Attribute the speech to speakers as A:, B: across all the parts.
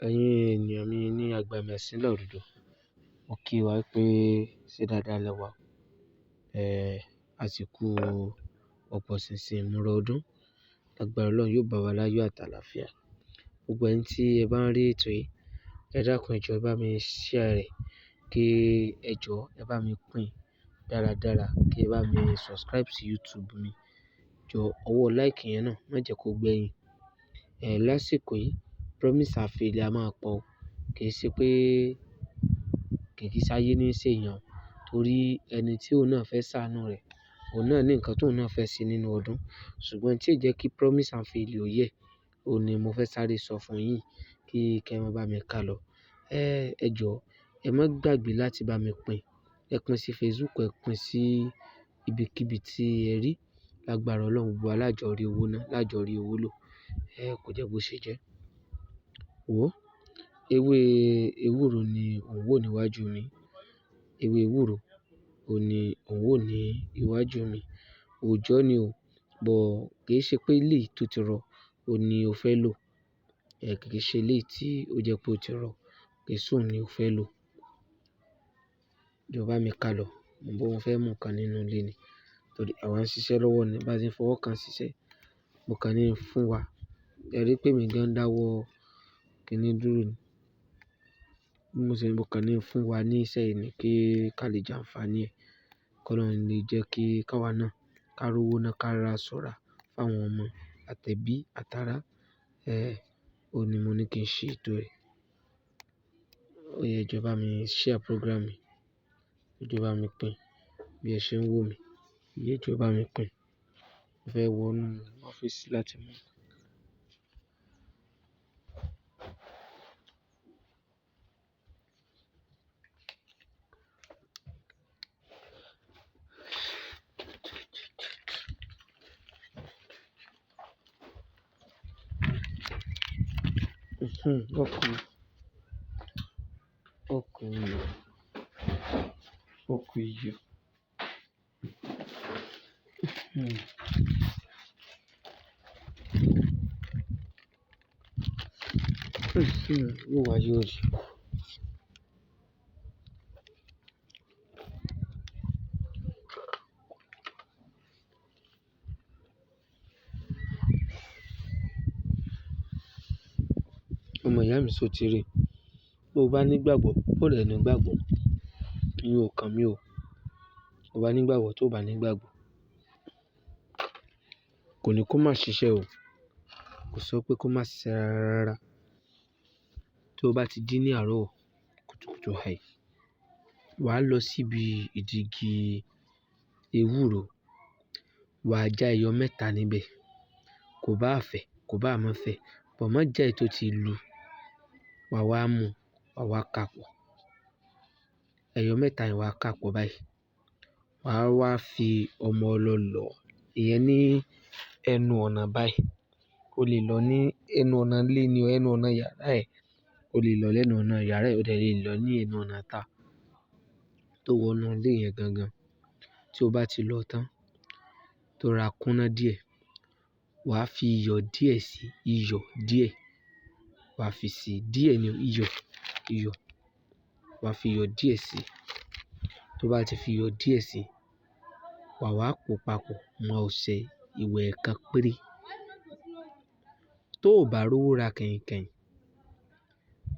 A: Ẹ̀yin ènìyàn mi ní agbami ẹ̀sìn lọ́dodo. Mo kí wa pé ṣe dáadáa lẹ wà. Àsìkò ọ̀pọ̀ ṣìnṣìn ìmúra ọdún. Lágbára Ọlọ́run yóò bá wa láyọ̀ àtàlàáfíà. Gbogbo ẹni tí ẹ bá ń rí ètò yìí, ẹ dákun ẹ jọ̀ọ́ ẹ bá mi share rẹ̀, kí ẹ jọ̀ọ́ ẹ bá mi pín dáradára, kí ẹ bá mi subscribe sí YouTube mi. Jọ ọwọ́ like yẹn náà, má jẹ kó gbẹyin. Lásìkò yìí, promise and fail a máa pọ̀. Kì í ṣe pé kì í ṣáyé ní í ṣe èèyàn, torí ẹni tí òun náà fẹ́ ṣàánú rẹ̀, òun náà ní nǹkan tí òun náà fẹ́ ṣe nínú ọdún. Ṣùgbọ́n tí ì jẹ́ kí promise and fail ó yẹ, òun ni mo fẹ́ sáré sọ fún yín kí ẹ má bá mi kálọ. Ẹ jọ̀ọ́ ẹ má gbàgbé láti bá mi pín. Ẹ pín sí Facebook, ẹ pín sí ibikíbi tí ẹ rí. Lágbára Ọlọ́run gbogbo wa lájọ rí owó náà, lájọ rí owó lò. Kò jẹ́ bó ṣe jẹ́. Wò ó, ewé ewúro ni ò ń wò níwájú mi. Ewé ewúro òun ní ò ń wò ní iwájú mi. Òòjọ́ ni o, but kì í ṣe pé eléyìí tó ti rọ, òun ní o fẹ́ lò. Kì í ṣe eléyìí tí ó jẹ́ pé ó ti rọ, kì í ṣe òun ni o fẹ́ lò. Jọ bá mi kálọ, mo ń bọ̀ mo fẹ́ mú nǹkan nínú ilé ni. Torí àwa ń ṣiṣẹ́ lọ́wọ́ ni, bá ti ń fọwọ́ kan ṣiṣẹ́, mo kàn ní ń fún wa. Ẹ rí pé èmi gan dáwọ́ kíní dúró ni. Bí mo ṣe, mo kàn ní ń fún wa ní iṣẹ́ yìí ni kí ká lè jàǹfàní ẹ̀. Kí Ọlọ́run lè jẹ́ kí ká wa náà, ká rówó náà, ká ra aṣọ rà fún àwọn ọmọ àtẹ̀bí, àtàrà. Òun ní mo ní kí n ṣe ètò rẹ̀. Ó yẹ jọ bá mi share program yìí. Ẹ jọ̀ọ́ bá mi pín bí ẹ ṣe ń wò mí. Ẹ jọ̀ọ́ bá mi pín. Mo fẹ́ wọ inú ọ́fíìsì láti mú. Ó kú iyọ̀, ó kú iyọ̀. Yóò wá yóò rí. Ọmọ ìyá mi sọ ti rí. Bí o bá ní ìgbàgbọ́, bó dẹ̀ ní ìgbàgbọ́, ìyẹn ò kan mí o. Bo bá ní ìgbàgbọ́, tó bá ní ìgbàgbọ́, kò ní kó má ṣiṣẹ́ o. Kò sọ pé kó má ṣiṣẹ́ rárá. Tí o bá ti jí ní àárọ̀ kùtùkùtù àì, wà á lọ síbi ìdígi ewúro, wà á já ẹyọ mẹ́ta níbẹ̀. Kò bá fẹ́, kò bá má fẹ́, but má jẹ́ èyí tó ti lu. Wà wá mú, wà wá ka pọ̀. Ẹyọ mẹ́ta yẹn wà á ka pọ̀ báyìí. Wà á wá fi ọmọ ọlọ lọ. Ìyẹn ní ẹnu ọ̀nà báyìí. O lè lọ ní ẹnu ọ̀nà ilé ni o, ẹnu ọ̀nà yàrá ẹ. O lè lọ lẹ́nu ọ̀nà yàrá ẹ, o dẹ̀ lè lọ ní ẹnu ọ̀nà ìta tó wọ inú ilé yẹn gangan. Tí o bá ti lọ tán, tó ra kúnná díẹ̀, wà á fi iyọ̀ díẹ̀ sí i, iyọ̀ díẹ̀. Wà á fi sí i díẹ̀ ní iyọ̀, iyọ̀. Wà á fi iyọ̀ díẹ̀ sí i. Tó bá ti fi iyọ̀ díẹ̀ sí i, wà wá pò papọ̀ mọ́ ọṣẹ ìwẹ̀ kan péré. Tó ò bá rówó ra kànhìnkànhìn,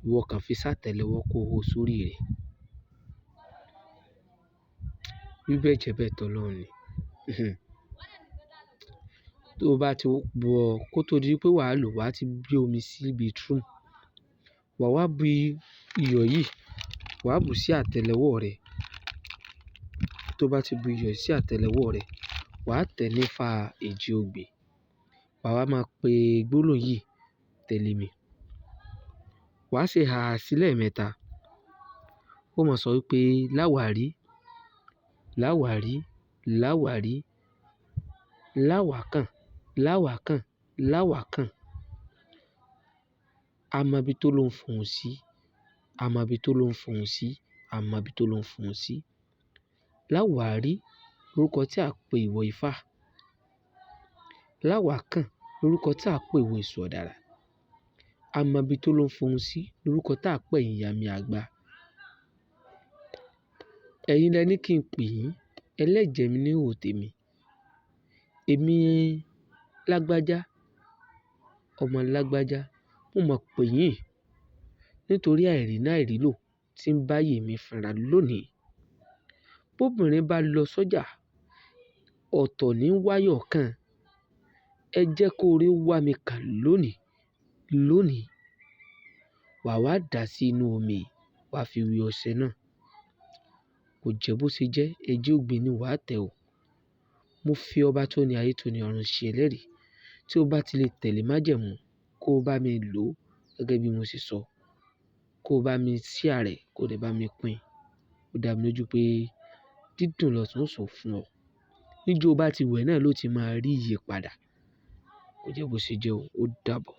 A: ìwọ kàn fi sátẹ́lẹwọ́ kó hó sórí rẹ̀. Bí bẹ́ẹ̀ jẹ́ bẹ́ẹ̀ tọ́ lọ́hun ni. Tó bá ti bọ̀ kó tó di pé wà á lò, wà á ti gbé omi sí bathroom. Wà wá bu iyọ̀ yìí, wà á bù sí àtẹ́lẹwọ́ rẹ. Tó bá ti bu iyọ̀ sí àtẹ́lẹwọ́ rẹ, wà á tẹ̀ nífa èjì ogbè. Wà wá máa pe gbólóhùn yìí tẹ̀lé mi. Wà á ṣe àà sílẹ̀ mẹ́ta. Ó máa sọ wípé láwàrí, láwàrí, láwàrí, láwàkàn, láwàkàn, láwàkàn. A mọ ibi tó ló ń fòun sí, a mọ ibi tó ló ń fòun sí, a mọ ibi tó ló ń fòun sí. Láwàrí, orúkọ tí a pè ìwọ ifá. Láwàkàn, orúkọ tí a pè ìwọ èṣù ọ̀dàrà. Àmọ́ ibi tó ló ń fohùn sí lórúkọ tá a pè yín ìyá mi àgbà. Ẹ̀yin lẹ ní kí n pè yín, ẹlẹ́jẹ̀ mi ní ihò tèmi. Èmi lágbájá, ọmọ lágbájá, mo mọ̀ pè yín nítorí àìrí náà àìrí lò tí ń bá yè mi fínra lónìí. Bóbìnrin bá lọ sọ́jà, ọ̀tọ̀ ní wáyọ̀ kan. Ẹ jẹ́ kó rí wá mi kàn lónìí, lónìí. Wà wá dà sí inú omi, wà fi wé ọṣẹ náà. Kò jẹ́ bó ṣe jẹ́, ẹjẹ́ ògbìn ni wà á tẹ̀ o. Mo fi ọba tó ní ayé tó ní ọ̀run ṣe ẹlẹ́rìí. Tí o bá ti lè tẹ̀lé májẹ̀mú, kó bá mi lò ó gẹ́gẹ́ bí mo ṣe sọ. Kó bá mi share rẹ̀, kó dẹ̀ bá mi pín. Ó dá mi lójú pé dídùn lọ́sàn ó sọ fún ọ. Níjó bá ti wẹ̀ náà ló ti máa rí ìyípadà. Kò jẹ́ bó ṣe jẹ́ o, ó dàbọ̀.